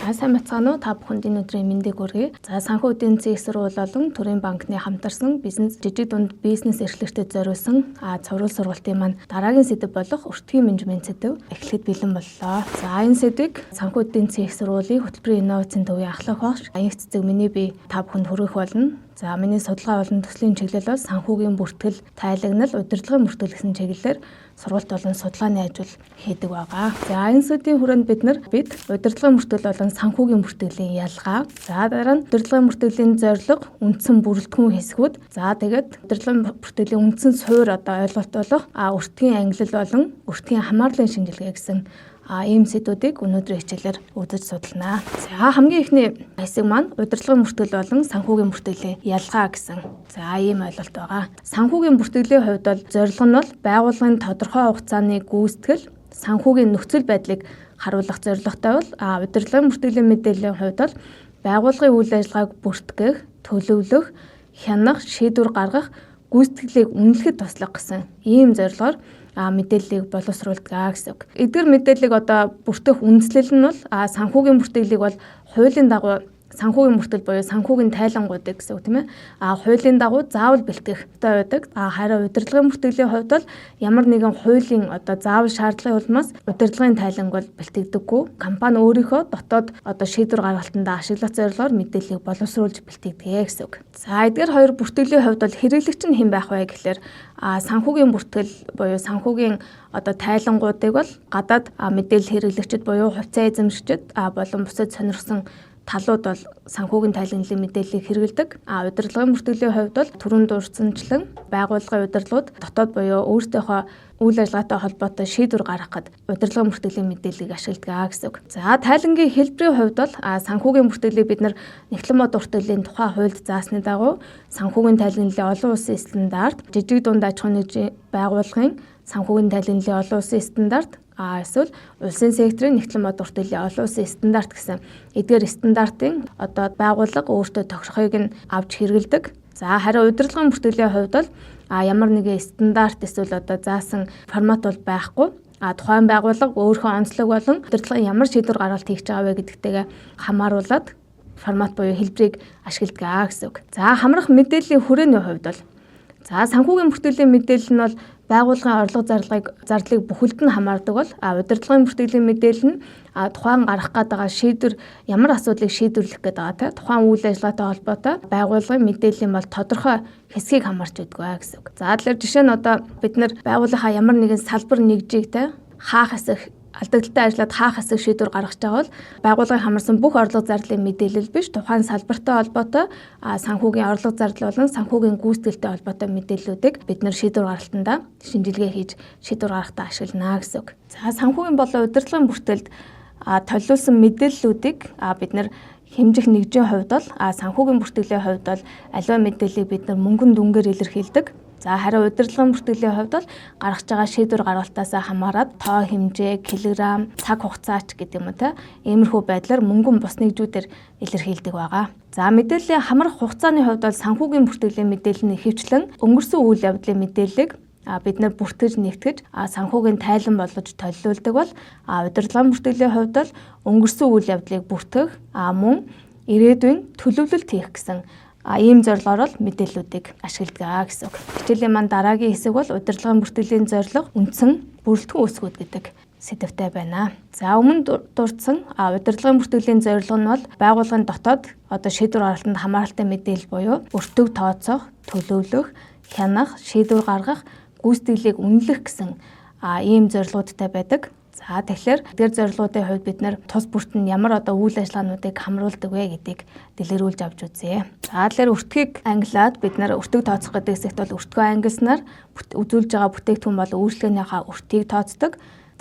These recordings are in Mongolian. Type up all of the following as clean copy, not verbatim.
За, сайн байцгаана уу? Та бүхэнд энэ өдрийн мэндийг хүргэе. За, санхүү эдийн засгийн их сургууль болон Төрийн банкны хамтарсан бизнес жижиг дунд бизнес эрхлэгчдэд зориулсан цовруул сургалтын маань дараагийн сэдэв болох өртгийн менежмент сэдэв эхлэхэд бэлэн боллоо. За, энэ сэдвийг санхүү эдийн засгийн их сургуулийн хөтөлбөрийн инновацийн төвийн ахлах багш Аян цэцэг миний бие та бүхэнд хүргэх болно. За, миний судалгаа болон төслийн чиглэл бол санхүүгийн бүртгэл, тайлагнал, удирдлагын бүртгэл гэсэн чиглэлээр сургалт болон судалгааны ажил хийдэг байгаа. За, энэ сэдвийн хүрээнд бид удирдлагын бүртгэл болон санхүүгийн бүртгэлийн ялгаа, за дараа нь удирдлагын бүртгэлийн зорилго, үндсэн бүрэлдэхүүн хэсгүүд, за тэгээд удирдлагын бүртгэлийн үндсэн суурь одоо ойлголт болох өртгийн ангилал болон өртгийн хамаарлын шинжилгээ гэсэн ийм сэдвүүдийг өнөөдрийн хичээлээр үзэж судалнаа. За, хамгийн эхний хэсэг маань удирдлагын бүртгэл болон санхүүгийн бүртгэлийн ялгаа гэсэн. За, ийм ойлголт байгаа. Санхүүгийн бүртгэлийн хувьд бол зорилго нь бол байгууллагын тодорхой хугацааны гүйцэтгэл, санхүүгийн нөхцөл байдлыг харуулах зорилготой бол удирдлагын бүртгэлийн мэдээллийн хувьд бол байгууллагын үйл ажиллагааг бүртгэх, төлөвлөх, хянах, шийдвэр гаргах, гүйцэтгэлийг үнэлэхэд туслах гэсэн ийм зорилгоор мэдээллийг боловсруулдаг гэсэн үг. Эдгээр мэдээллийг одоо бүртгэх үндслэл нь бол санхүүгийн бүртгэлийг бол хуулийн дагуу санхүүгийн бүртгэл буюу санхүүгийн тайлангуудыг гэсэн үг, тийм ээ. Хуулийн дагуу заавал бэлтгэх ёстой байдаг. Харин удирдлагын бүртгэлийн хувьд бол ямар нэгэн хуулийн одоо заавал шаардлагын улмаас удирдлагын тайланг бол бэлтгэдэггүй. Компани өөрийнхөө дотоод одоо шийдвэр гаргалтанд ашиглах зорилгоор мэдээллийг боловсруулж бэлтгэдэг гэсэн үг. За, эдгээр хоёр бүртгэлийн хувьд бол хэрэглэгч нь хэн байх вэ гэхлээр санхүүгийн бүртгэл буюу санхүүгийн одоо тайлангуудыг бол гадаад мэдээлэл хэрэглэгчид буюу хувьцаа эзэмшигчид болон бусад сонирхсан талууд бол санхүүгийн тайланглалын мэдээллийг хэрэглэдэг. Удирдлагын бүртгэлийн хувьд бол түрүүнд дурдсанчлан байгууллагын удирдлагууд дотоод буюу өөрсдийнхөө үйл ажиллагаатай холбоотой шийдвэр гаргахад удирдлагын бүртгэлийн мэдээллийг ашигладаг гэсэн үг. За, тайлангийн хэлбэрийн хувьд бол санхүүгийн бүртгэлийг бид нар Нэгтлэн мод бүртгэлийн тухай хуульд заасны дагуу санхүүгийн тайланглалын олон улсын стандарт, жижиг дунд аж ахуйн нэгжийн байгууллагын санхүүгийн тайланглалын олон улсын стандарт, эсвэл улсын секторын нэгтлэн мод бүртгэлийн олон улсын стандарт гэсэн эдгээр стандартын одоо байгууллага өөртөө тохирохыг нь авч хэрэглэдэг. За, харин удирдлагын бүртгэлийн хувьд бол ямар нэгэн стандарт эсвэл одоо заасан формат бол байхгүй. Тухайн байгууллага өөрийнхөө онцлог болон удирдлагын ямар шийдвэр гаргалт хийж байгаа вэ гэдэгтэйгээ хамааруулаад формат буюу хэлбэрийг ашигладаг гэсэн үг. За, хамрах мэдээллийн хүрээний хувьд бол за санхүүгийн бүртгэлийн мэдээлэл нь бол байгууллагын орлого зардлыг бүхэлд нь хамаардаг бол удирдлагын бүртгэлийн мэдээлэл нь тухайн гаргах гээд байгаа шийдвэр, ямар асуудлыг шийдвэрлэх гээд байгаа, те, тухайн үйл ажиллагаатай холбоотой байгууллагын мэдээллийн бол тодорхой хэсгийг хамаарч өгдөг гэсэн үг. За, тэгэхээр жишээ нь одоо бид нар байгууллагынхаа ямар нэгэн салбар нэгжийг, те, хаах хэсэг алдагдaltaй ажиллаад хаах хэсэг шийдвэр гаргаж байгаа бол байгууллагын хамарсан бүх орлого зардлын мэдээлэл биш, тухайн салбартай холбоотой санхүүгийн орлого зардал болон санхүүгийн гүйцэтгэлтэй холбоотой мэдээллүүдийг бид нар шийдвэр гаргалтандаа шинжилгээ хийж шийдвэр гаргахтаа ашиглана гэсэн үг. За, санхүүгийн болон удирдлагын бүртгэлд толиулсан мэдээллүүдийг бид нар хэмжих нэгжийн хувьд бол санхүүгийн бүртгэлийн хувьд бол аливаа мэдээллийг бид нар мөнгөн дүнгээр илэрхийлдэг. За, харин удирдлагын бүртгэлийн хувьд бол гаргаж байгаа шийдвэр гаргалтаас хамаарат тоо хэмжээ, килограмм, цаг хугацаач гэдэг юм уу, те, иймэрхүү байдлаар мөнгөн бус нэгжүүдээр илэрхийлдэг байгаа. За, мэдээллийн хамрах хугацааны хувьд бол санхүүгийн бүртгэлийн мэдээлэл нь ихэвчлэн өнгөрсөн үйл явдлын мэдээллийг бид нар бүртгэж нэгтгэж санхүүгийн тайлан болгож толиулдаг бол удирдлагын бүртгэлийн хувьд бол өнгөрсөн үйл явдлыг бүртгэх, мөн ирээдүйн төлөвлөлт хийх гэсэн ийм зорилгоор л мэдээллүүдийг ашигладаг гэсэн үг. Хичээлийн маань дараагийн хэсэг бол удирдлагын бүртгэлийн зорилго, үндсэн бүрэлдэхүүн үсгүүд гэдэг сэдэвтэй байна. За, өмнө дурдсан удирдлагын бүртгэлийн зорилго нь бол байгууллагын дотоод одоо шийдвэр гаргалтанд хамааралтай мэдээлэл буюу өртөг тооцоох, төлөвлөх, хянах, шийдвэр гаргах, гүйцэтгэлийг үнэлэх гэсэн ийм зорилгоудтай байдаг. За, тэгэхээр эдгээр зорилгоудын хувьд бид нар тус бүрт нь ямар одоо үйл ажиллагаануудыг хамруулдаг вэ гэдгийг дэлгэрүүлж авч үзье. За, тэгэхээр өртгийг ангилаад бид нар өртөг тооцох гэдэг хэсэгт бол өртгөө ангилснаар үзүүлж байгаа бүтээгдэхүүн бол үйлчлэгээнийхээ өртгийг тооцдог.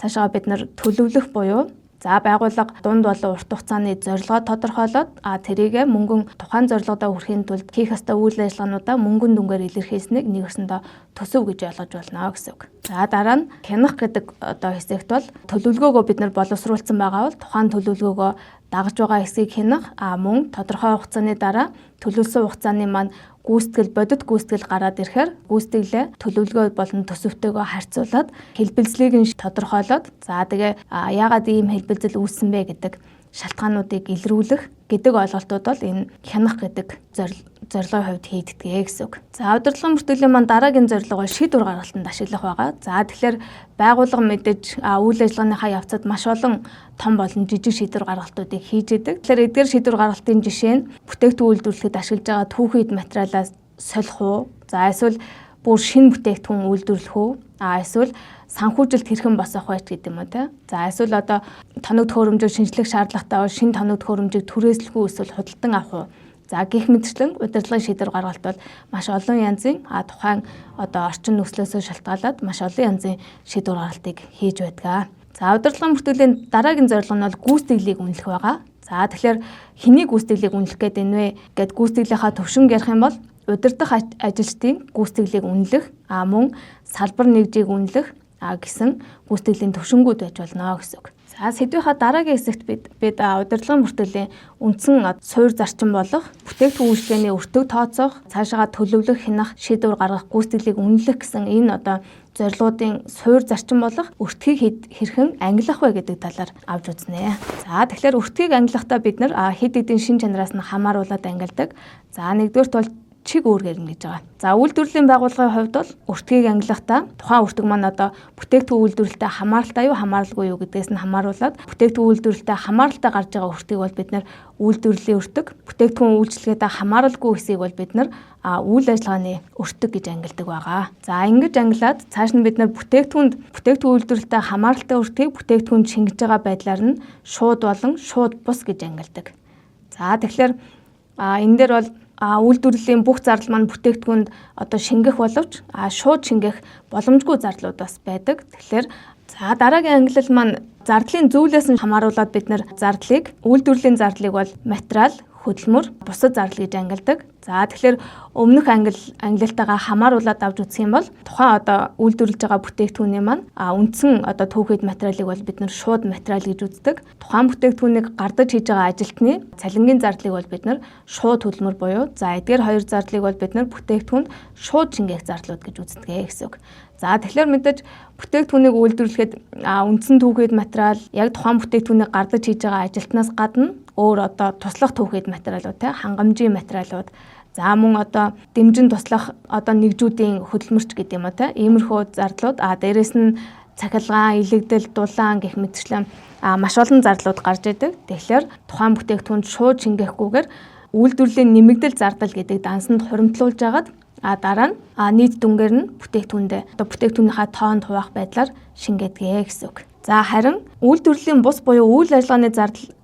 Цаашаа бид нар төлөвлөх буюу за байгууллага дунд болон урт хугацааны зорилгоо тодорхойлоод тэрийг мөнгөн тухайн зорилгодоо хүрэхийн тулд хийх ёстой үйл ажиллагаануудаа мөнгөн дүнгээр илэрхийлснийг нэг өсөндөө төсөв гэж ойлгож байна гэсэн үг. За, дараа нь хянах гэдэг одоо хэсэгт бол төлөвлөгөөгөө бид нар боловсруулсан байгаа бол тухайн төлөвлөгөөгөө дагаж байгаа хэсгийг хянах, мөн тодорхой хугацааны дараа төлөвлөсөн хугацааны маань Гүйцэтгэл, бодит гүйцэтгэл гараад ирэхээр гүйцэтгэлээ төлөвлөгөө болон төсөвтэйгөө харьцуулаад хэлбэлзлийг нь тодорхойлоод, за тэгээ яагаад ийм хэлбэлзэл үүссэн бэ гэдэг шалтгаануудыг илрүүлэх гэдэг ойлголтууд бол энэ хянах гэдэг зорилгын хувьд хийгддэг гэсэн үг. За, удирдлагын бүртгэлийн маань дараагийн зорилго бол шийдвэр гаргалтанд ашиглах байгаа. За, тэгэхээр байгууллага мэдээж үйл ажиллагааныхаа явцад маш олон том болон жижиг шийдвэр гаргалтуудыг хийж идэг. Тэгэхээр эдгээр шийдвэр гаргалтын жишээ нь бүтээгдэхүүн үйлдвэрлэхэд ашиглаж байгаа түүхий эд материалаас солих уу? За, эсвэл бүр шинэ бүтээгдэхүүн үйлдвэрлэх үү? Эсвэл санхүүжилт хэрхэн босгох вэ гэдэг юм уу те. За, эсвэл одоо тоног төхөөрөмжөөр шинжлэх шаардлагатай бол шинэ тоног төхөөрөмжийг түрээслэх үү, эсвэл худалдан авах уу? За, гэх мэтчлэн удирдлагын шийдвэр гаргалт бол маш олон янзын тухайн одоо орчин нөхцлөөсөө шалтгаалаад маш олон янзын шийдвэр гаргалтыг хийж байдаг. За, удирдлагын бүртгэлийн дараагийн зорилго нь бол гүйцэтгэлийг үнэлэх байгаа. За, тэгэхээр хэний гүйцэтгэлийг үнэлэх гээд байна вэ гэд гүйцэтгэлийнхаа төвшинг ярих юм бол удирдах ажилчдын гүйцэтгэлийг үнэлэх, мөн салбар нэгжийг үнэлэх гэсэн гүйцэтгэлийн төвшингүүд байж болно гэсэн үг. За, сэдвийнхаа дараагийн хэсэгт бид удирдлагын бүртгэлийн үндсэн суурь зарчим болох бүтээгдэхүүн үйлчилгээний өртөг тооцоох, цаашаагаа төлөвлөх, хянах, шийдвэр гаргах, гүйцэтгэлийг үнэлэх гэсэн энэ одоо зорилгоудын суурь зарчим болох өртгийг хэрхэн ангилах вэ гэдэг талаар авч үзнэ. За, тэгэхээр өртгийг ангилахдаа бид нар хэд хэдэн шин чанараас нь хамааруулаад ангилдаг. За, нэгдүгээрт бол чиг үүргээр нь гэж байгаа. За, үйлдвэрлэлийн байгууллагын хувьд бол өртгийг ангилахдаа тухайн өртөг маань одоо бүтээгдэхүүн үйлдвэрлэлтэй хамааралтай юу, хамааралгүй юу гэдгээс нь хамааруулаад бүтээгдэхүүн үйлдвэрлэлтэй хамааралтай гарч байгаа өртгийг бол бид нар үйлдвэрлэлийн өртөг, бүтээгдэхүүн үйлчилгээтэй хамааралгүй хэсгийг бол бид нар үйл ажиллагааны өртөг гэж ангилдаг байгаа. За, ингэж ангилаад цааш нь бид нар бүтээгдэхүүн үйлдвэрлэлтэй хамааралтай өртгийг бүтээгдэхүүнд шингэж байгаа байдлаар нь шууд болон шууд бус гэж ангилдаг. За, тэгэхээр энэ дээр бол үйлдвэрлэлийн бүх зардал маань бүтээгдэхүүнд одоо шингэх боловч шууд шингэх боломжгүй зардлууд бас байдаг. Тэгэхээр за, дараагийн ангилал маань зардлын зүйлээс нь хамааруулаад бид нар зардлыг, үйлдвэрлэлийн зардлыг бол материал, хөдөлмөр, бусад зардал гэж ангилдаг. За, тэгэхээр өмнөх ангилалтайгаа хамааруулаад авч үзэх юм бол тухайн одоо үйлдвэрлэж байгаа бүтээгдэхүүний маань үндсэн одоо түүхий эд материалыг бол бид нар шууд материал гэж үздэг. Тухайн бүтээгдэхүүнийг гардаж хийж байгаа ажилтны цалингийн зардлыг бол бид нар шууд хөдөлмөр буюу, за, эдгээр хоёр зардлыг бол бид нар бүтээгдэхүүнд шууд шингээх зардлууд гэж үздэг гэсэн үг. За, тэгэхээр мэдээж бүтээгдэхүүнийг үйлдвэрлэхэд үндсэн түүхий эд материал, яг тухайн бүтээгдэхүүнийг гардаж хийж байгаа ажилтнаас гадна өөр одоо туслах түүхий эд материалууд те, хангамжийн материалууд, за, мөн одоо дэмжин туслах одоо нэгжүүдийн хөдөлмөрч гэдэг юм уу те, иймэрхүү зардлууд, дээрэс нь цахилгаан, илэгдэл, дулаан гэх мэтчлэн маш олон зардлууд гарч идэг. Тэгэхээр тухайн бүтээгдэхүүнд шууд шингээхгүйгээр үйлдвэрлэлийн нэмэгдэл зардал гэдэг дансанд хуримтлуулж агаад дараа нь нийт дүнгээр нь бүтээгдэхүүндээ одоо бүтээгдэхүүнийхаа тоонд хуваах байдлаар шингээдэг гэсэн үг. За, харин үйлдвэрлэлийн бус буюу үйл ажиллагааны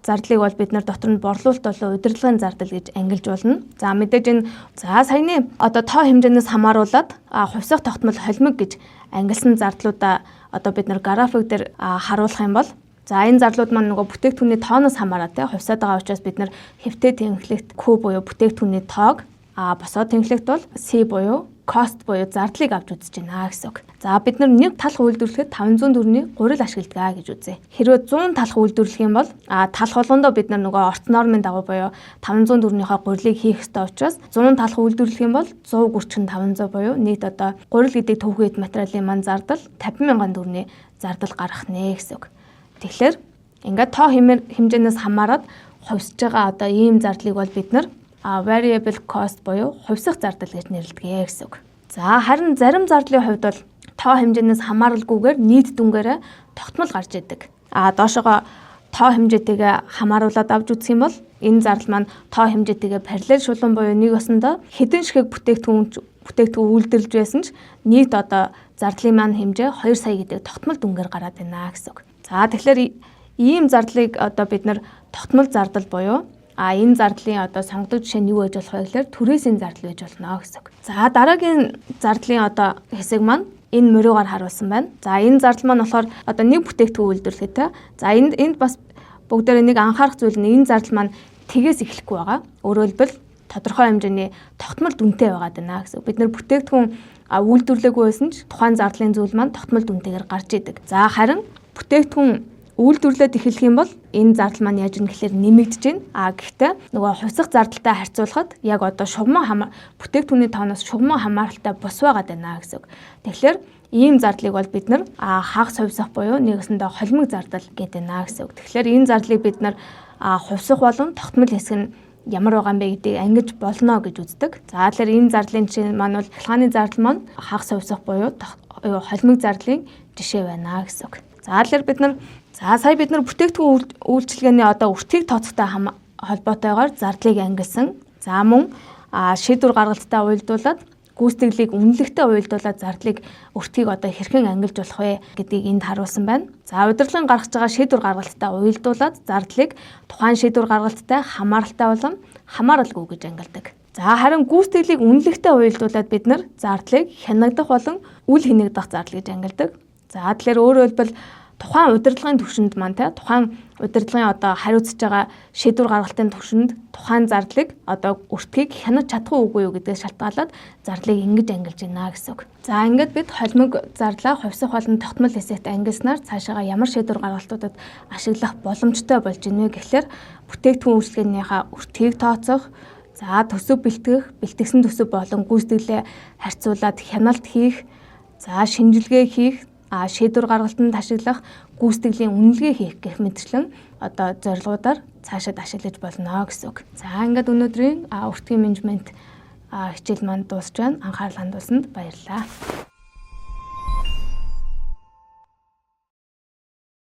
зардлыг бол бид нар дотор нь борлуулалт болон удирдлагын зардал гэж ангилж болно. За, мэдээж энэ, за, саяны одоо тоо хэмжээнээс хамааруулаад хувьсах тогтмол холимог гэж ангилсан зардлуудаа одоо бид нар график дээр харуулах юм бол, за, энэ зардлууд маань нөгөө бүтээгдэхүүний тооноос хамаарат те хувьсаад байгаа учраас бид нар хэвтэй тэнхлэгт Q буюу бүтээгдэхүүний тоог, босоо тэнхлэгт бол C буюу cost буюу зардлыг авч үзэж байна гэсэн үг. За, бид нар нэг талх үйлдвэрлэхэд 500 төгрөгийн гурил ашигладаг гэж үзье. Хэрвээ 100 талх үйлдвэрлэх юм бол талх болгондоо бид нар нөгөө орц нормын дагуу буюу 500 төгрөгийнхөө гурилыг хийх ёстой учраас 100 талх үйлдвэрлэх юм бол 100 гүрчин 500 буюу нийт одоо гурил гэдэг түүхий эд материалын маань зардал 50 мянган төгрөгийн зардал гарах нэ гэсэн үг. Тэгэхээр ингээд тоо хэмжээнээс хамаарат хувьсж байгаа одоо ийм зардлыг бол бид нар variable cost буюу хувьсах зардал гэж нэрлэдэг гэсэн үг. За, харин зарим зардлын хувьд бол тоо хэмжээнээс хамааралгүйгээр нийт дүнгээрээ тогтмол гарч идэг. Доошогоо тоо хэмжээтэйгээ хамааруулаад авч үзэх юм бол энэ зардал маань тоо хэмжээтэйгээ параллел шулуун буюу нэг осондоо хэдэн ширхэг бүтээгдэхүүн үйлдвэрлэж байсан ч нийт одоо зардлын маань хэмжээ 2 сая гэдэг тогтмол дүнгээр гараад байна гэсэн үг. За, тэгэхээр ийм зардлыг одоо бид нар тогтмол зардал буюу энэ зардлын одоо сонгодог жишээ нь юу байж болох вэ гэхээр түрээсийн зардал байж болно гэсэн үг. За, дараагийн зардлын одоо хэсэг маань энэ морьгоор харуулсан байна. За, энэ зардал маань болохоор одоо нэг бүтээгдэхүүн үйлдвэрлэхэд те. За, энд бас бүгдээрээ нэг анхаарах зүйл нь энэ зардал маань тэгээс эхлэхгүй байгаа. Өөрөөр хэлбэл тодорхой хэмжээний тогтмол дүнтэй байгаад байна гэсэн. Бид нар бүтээгдэхүүн үйлдвэрлээгүй байсан ч тухайн зардлын зүйл маань тогтмол дүнтэйгээр гарч идэг. За, харин бүтээгдэхүүн Үйлдвэрлээд эхлэх юм бол энэ зардал маань яаж юм гэхлээр нэмэгдэж байна. А гэхдээ нөгөө хувьсах зардалтай харьцуулахад яг одоо шугаман бүтээгдэхүүний тооноос шугаман хамааралтай бус байгаад байна гэсэн үг. Тэгэхээр ийм зардлыг бол бид нар хагас хувьсах буюу нэгэсэндээ холимог зардал гэдэг байна гэсэн үг. Тэгэхээр энэ зардлыг бид нар хувьсах болон тогтмол хэсэг нь ямар байгаа юм бэ гэдгийг ангиж болно гэж үздэг. За тэгэхээр энэ зардлын жишээ маань бол цахилгааны зардал маань хагас хувьсах буюу холимог зардлын жишээ байна гэсэн үг. За тэгэхээр бид нар за сая бид нар бүтээгдэхүүн үйлчилгээний одоо өртгийг тооцохтой холбоотойгоор зардлыг ангилсан. За мөн шийдвэр гаргалттай уялдуулаад гүйцэтгэлийг үнэлэхтэй уялдуулаад зардлыг өртгийг одоо хэрхэн ангилж болох вэ гэдгийг энд харуулсан байна. За удирдлагын гаргаж байгаа шийдвэр гаргалттай уялдуулаад зардлыг тухайн шийдвэр гаргалттай хамааралтай болон хамааралгүй гэж ангилдаг. За харин гүйцэтгэлийг үнэлэхтэй уялдуулаад бид нар зардлыг хянагдах болон үл хянагдах зардал гэж ангилдаг. За тэгэхээр өөрөөр хэлбэл тухайн удирдлагын түвшинд маань те тухайн удирдлагын одоо хариуцж байгаа шийдвэр гаргалтын түвшинд тухайн зардлыг одоо өртгийг хянаж чадах уу үгүй юу гэдгээс шалтгаалаад зардлыг ингэж ангилж байна гэсэн үг. За ингээд бид холимог зардлаа хувьсах болон тогтмол хэсэгт ангилснаар цаашаага ямар шийдвэр гаргалтуудад ашиглах боломжтой болж байна вэ гэхлээр бүтээгдэхүүн үйлчилгээнийхээ өртгийг тооцох, за төсөв бэлтгэх, бэлтгэсэн төсөв болон гүйцэтгэлээ харьцуулаад хяналт хийх, за шинжилгээ хийх, шийдвэр гаргалтанд ашиглах, гүйцэтгэлийн үнэлгээ хийх гэх мэтчлэн одоо зорилгоудаар цаашаад ашиглаж болно гэсэн үг. За ингээд өнөөдрийн өртгийн менежмент хичээл маань дуусч байна. Анхаарал хандуулсанд баярлалаа.